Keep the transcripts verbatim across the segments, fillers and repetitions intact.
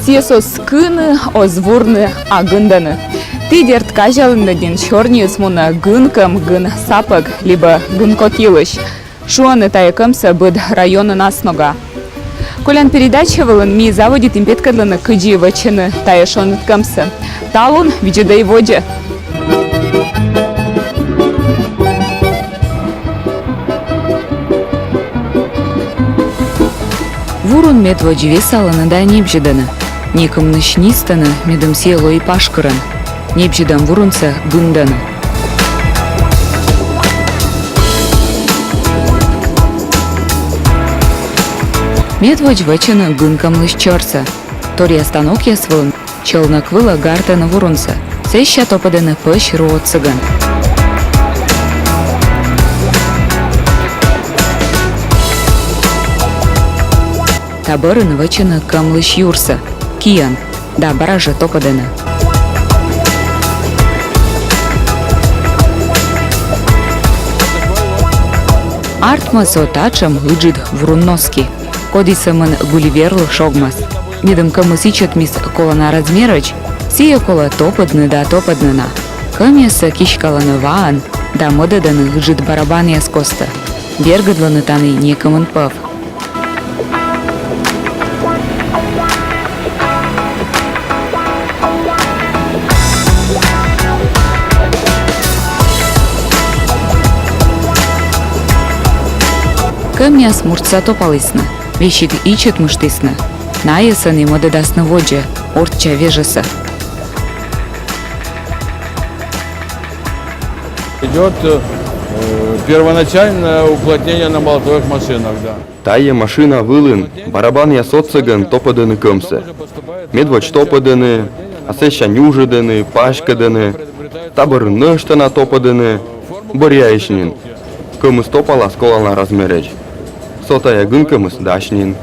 Сійӧс оз кыны, оз вурны, а гындӧны. Ті, дерт, казялінныд нин, сёрниыс мунӧ гын кӧм, гын сапӧг либӧ гын кот йылысь. Шуӧны тайӧ кӧмсӧ быд районын ас нога. Колян передача вылын ми заводитім петкӧдлыны, кыдзи вӧчӧны тайӧ шоныд кӧмсӧ. Талун видзӧдӧй водзӧ. Вурун медводз весалӧны да небзьӧдӧны. Некымынысь нистӧны, медым сійӧ лои пашкырӧн. Небзьӧдӧм вурунсӧ гындӧны. Медводз вӧчӧны гын кӧмлысь чӧрсӧ. Торъя станокъяс вылын челнок вылӧ гартӧны вурунсӧ. Сэсся топӧдӧны пӧсь ру отсӧгӧн. Та бӧрын вӧчӧны кӧмлысь юрсӧ киӧн да бара жӧ топӧдӧны. Артмӧ со татшӧм ыджыд вурун носки, коді сӧмын Гулливерлы шогмас. Медым кӧмыс ичӧтмис колана размерӧдз, сійӧ колӧ топӧдны да топӧдны на. Кӧмъяссӧ киськалӧны ваӧн да мӧдӧдӧны ыджыд барабанъяс костӧ. Бергӧдлӧны тані некымын пӧв. Кӧмъяс муртса топалісны, весиг ичӧтмыштісны. Найӧс ӧні мӧдӧдасны водзӧ, орчча вежӧсӧ. Идёт, э, первоначальное уплотнение на молотовых машинах, да. Тайӧ машина вылын барабанъяс отсӧгӧн топӧдӧны кӧмсӧ. Медводз топӧдӧны, а сэсся нюжӧдӧны, паськӧдӧны, та бӧрын нӧшта на топӧдӧны, бӧръяысь нин. Кӧмыс топалас колана размерӧдз, со тайӧ гын кӧмыс дась нин.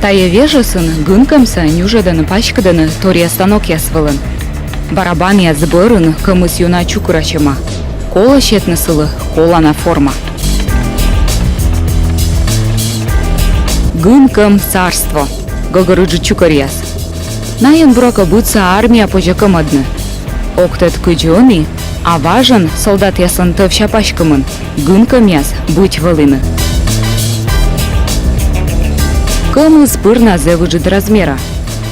Тайӧ вежӧсын гын кӧмсӧ нюжӧдӧны, паськӧдӧны торъя станокъяс вылын. Барабанъяс бӧрын кӧмыс ёна чукырасьӧма. Колӧ сетны сылы колана форма. Гын кӧм царство. Гӧгӧр ыджыд чукӧръяс. Найӧн, буракӧ, быдса армия позьӧ кӧмӧдны. Ог тӧд, кыдз ӧні, а важӧн солдатъяслӧн тӧвся паськӧмын гын кӧмъяс быть вӧліны. Кӧмыс пыр на зэв ыджыд размера,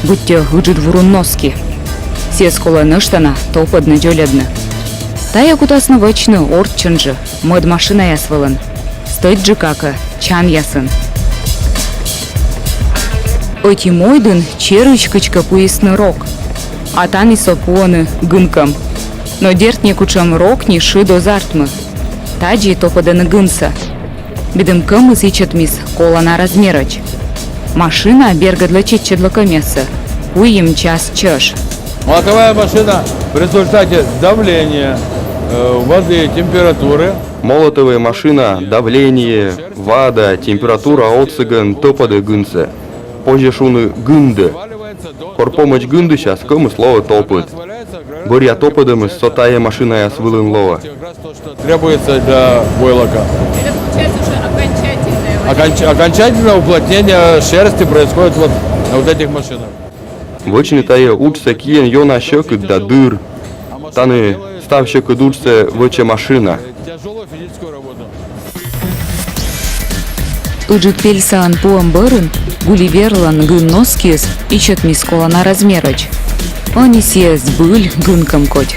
быттьӧ ыджыд вурун носки. Сійӧс колӧ нӧшта на топӧдны, дзолюдны. Тайӧ кутасны вӧчны орччӧн жӧ, мӧд машинаяс вылын. Стӧчджыка кӧ, чанъясын. Ӧти мойдын черысь кыдзкӧ пуисны рок. А тані со пуӧны гын кӧм. Но, дерт, некутшӧм рок ни шыд оз артмы. Тадзи топӧдӧны гынсӧ. Медым кӧмыс ичӧтмис колана размерӧдз. Машина бергӧдлӧ-чеччӧдлӧ кӧмъяссӧ куим час чӧж. Молотовая машина в результате давления, э, воды, температуры. Молотовая машина давление, вода, температура отсӧгӧн топӧдӧ гынсӧ. Позьӧ шуны, гындӧ. Кор помӧдз гындысяс, кӧмыс лоӧ топыд. Бӧръя топӧдӧмыс со тайӧ машинаяс вылын лоӧ. Требуется для войлока. Это получается уже окончательное. Оконч-, окончательное уплотнение шерсти происходит вот на вот этих машинах. Вӧчны тайӧ уджсӧ киӧн ёна сьӧкыд да дыр. Тані став сьӧкыд уджсӧ вӧчӧ машина. Тяжёлую физическую работу. Ыджыд пельсаӧн пуӧм бӧрын Гулливерлӧн гын носкиыс ичӧтмис колана размерӧдз. Ӧні сійӧ збыль гын кӧм кодь.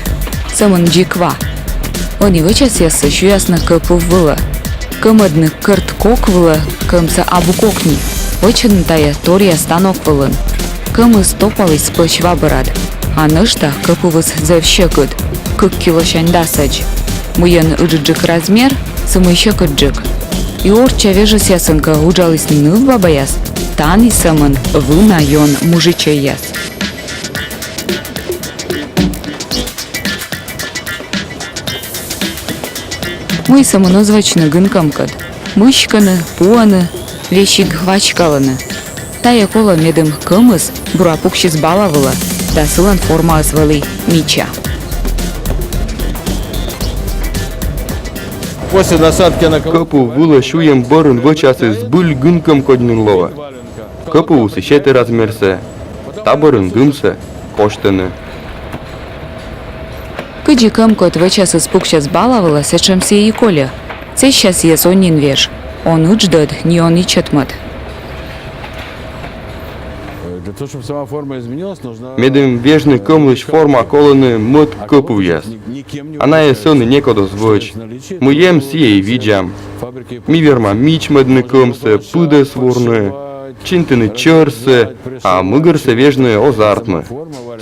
Сӧмын дзик ва. Ӧні вӧчасъяссӧ сюясны кӧпув вылӧ. Кӧмӧдны кӧрт кок вылӧ кӧмсӧ абу кокни. Вӧчӧны тайӧ торъя станок вылын. Кӧмыс топаліс пӧсь ва бӧрад. А нӧшта кӧпувыс зэв сьӧкыд. Кык килосянь дасӧдз. Мыйӧн ыджыдджык размер, сымын сьӧкыдджык. И орчча вежӧсъясын кӧ уджалісны нывбабаяс, тані сӧмын вына ён мужичӧйяс. Мый сӧмын оз вӧчны гын кӧмкӧд? Мыськӧны, пуӧны, весиг вачкалӧны. Тайӧ колӧ, медым кӧмыс бура пуксис бала вылӧ да сылӧн формаыс вӧлі мича. После насадки на кол- Кӧпыв вылӧ сюйӧм бӧрын вӧчасыс збыль гын кӧм кодь нин лоӧ. Кӧпывсӧ сетӧ размерсӧ, та бӧрын гымсӧ косьтӧны. Кыдзи кӧмкӧд вӧчасыс пуксяс бала вылӧ, сэтшӧм сійӧ и кольӧ. Сэсся сійӧс он нин веж. Он ыдждӧд, ни он ичӧтмӧд. Для того, чтобы сама форма изменилась, нужна... Медым вежны кӧмлысь форма, колӧны мӧд кӧпывъяс. А найӧс ӧні некод оз вӧч. Мый эм, сійӧ и видзам. Ми вермам мичмӧдны кӧмсӧ, пыдӧс вурны, чинтыны чӧрсӧ, а мыгӧрсӧ вежны оз артмы.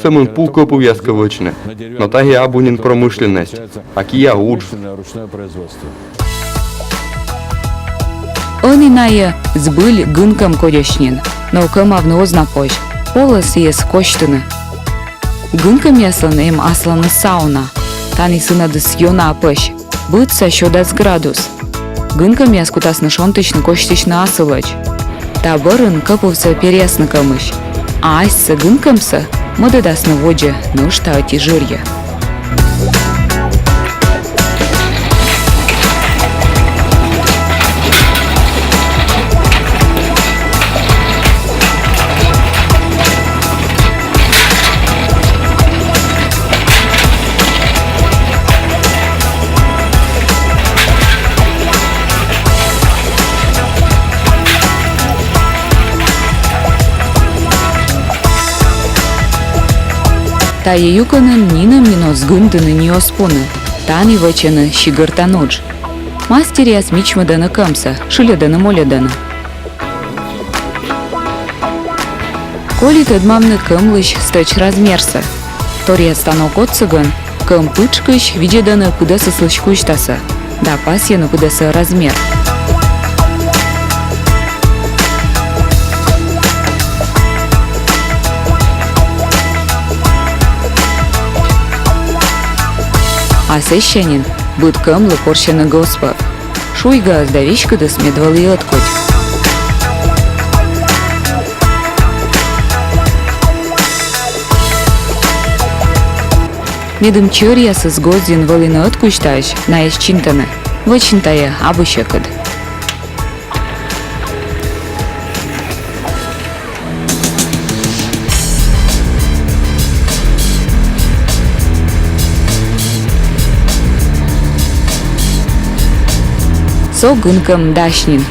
Сӧмын пу кӧпывъяс кӧ вӧчны. Но тайӧ абу нин промышленность, а киа удж. Ӧні найӧ збыль гын кӧм кодьӧсь нин, но кӧмавны оз на позь, колӧ сійӧс косьтыны. Гын кӧмъяслӧн эм асланыс сауна. Тані сынӧдыс ёна пӧсь, быдса сё дас градус. Гын кӧмъяс кутасны шонтысьны-косьтысьны асылӧдз. Та бӧрын кӧпывсӧ перъясны кӧмысь, а асьсӧ гын кӧмсӧ мӧдӧдасны водзӧ нӧшта ӧти жырйӧ. Тайӧ юкӧнын нинӧм нин оз гындыны ни оз пуны. Тані вӧчӧны сигӧртан удж. Мастеръяс мичмӧдӧны кӧмсӧ, шыльӧдӧны-мольӧдӧны. Коли тӧдмавны кӧмлысь стӧч размерсӧ. Торъя станок отсӧгӧн кӧм пытшкысь видзӧдӧны пыдӧсыслысь кузьтасӧ да пасйӧны пыдӧсӧ размер. А сэсся нин быд кӧмлы корсьӧны госпӧв. Шуйгаыс да веськыдыс мед вӧлі ӧткодь. Медым чӧръясыс гозйын вӧліны ӧткузьтаӧсь, найӧс чинтӧны. Вӧчны тайӧ абу сьӧкыд. Со гын кӧм дась нин.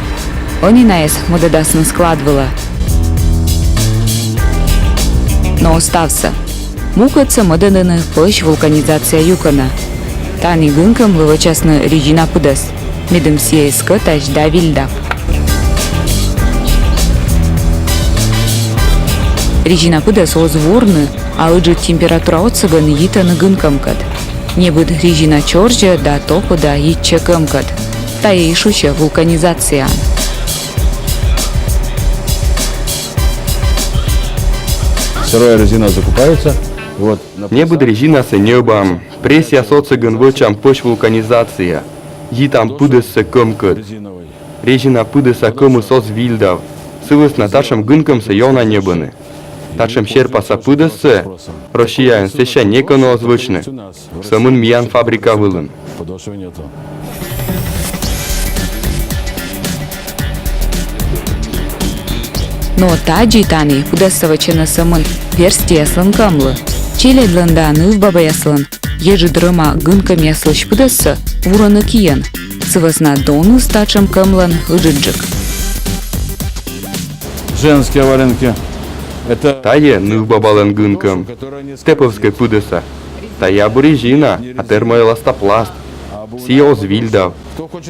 Ӧні найӧс мӧдӧдасны склад вылӧ. Но оз ставсӧ. Мукӧдсӧ мӧдӧдӧны пӧсь вулканизация юкӧнӧ. Тані гын кӧмлы вӧчасны резина пыдӧс, медым сійӧ эз кӧтась да вильдав. Резина пыдӧс оз вурны, а ыджыд температура отсӧгӧн йитӧны гын кӧмкӧд. Небыд резина чорзьӧ да топыда йитчӧ кӧмкӧд. Тайӧ и шусьӧ вулканизацияӧн. Сырая резина закупается. Вот. Небыд резинасӧ ньӧбам, прессъяс отсӧгӧн вӧчам пӧсь вулканизация. Йитам пыдӧссӧ кӧмкӧд. Резина пыдӧса кӧмыс оз вильдав. Сы вӧсна татшӧм гын кӧмсӧ ёна ньӧбӧны. Татшӧм серпаса пыдӧссӧ Россияын сэсся некӧн оз вӧчны. Сӧмын миян фабрика вылын. Но тадзи тані пыдӧссӧ вӧчӧны сӧмын верстьӧяслӧн кӧмлы. Челядьлӧн да нывбабаяслӧн еджыд рӧма гын кӧмъяслысь пыдӧссӧ вурӧны киӧн. Сы вӧсна доныс татшӧм кӧмлӧн ыджыдджык. Женские валенки. Это... Тайӧ нывбабалӧн гын кӧм. Степовскӧй пыдӧса. Тайӧ абу резина, а термоэластопласт. Сійӧ оз вильдав.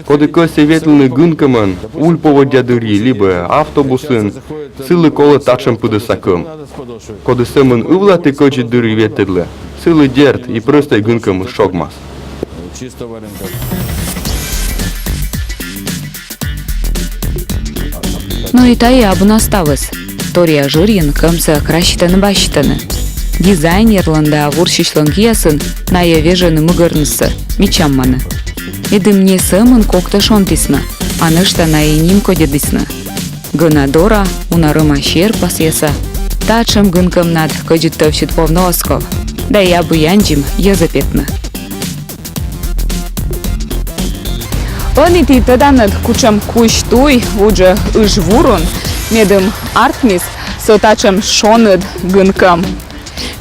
Коді кӧсйӧ ветлыны гын кӧмӧн, уль поводдя дырйи либӧ автобусын, сылы колӧ татшӧм пыдӧса кӧм. Коді сӧмын ывлатӧ кӧдзыд дырйи ветлӧдлӧ, сылы, дерт, и прӧстӧй гын кӧмыс шогмас. Но и тайӧ абу на ставыс. Торъя жырйын кӧмсӧ краситӧны-баситӧны. Дизайнерлӧн да вурсьысьлӧн киясын найӧ вежӧны мыгӧрнысӧ, мичаммӧны. Медым не сӧмын коктӧ шонтісны, а нӧшта на и нимкодьӧдісны. Гӧна дора, уна рӧма серпасъяса. Татшӧм гын кӧмнад кӧдзыд тӧвсьыд повны оз ков. Да и абу яндзим йӧзӧ петны. Ӧні ті тӧданныд, кутшӧм кузь туй вуджӧ ыжвурун, медым артмис со татшӧм шоныд гын кӧм.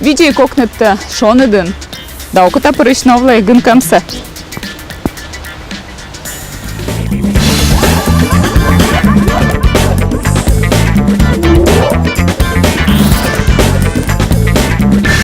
Видзӧй кокнытӧ шоныдын да окотапырысь новлӧй гын кӧмсӧ.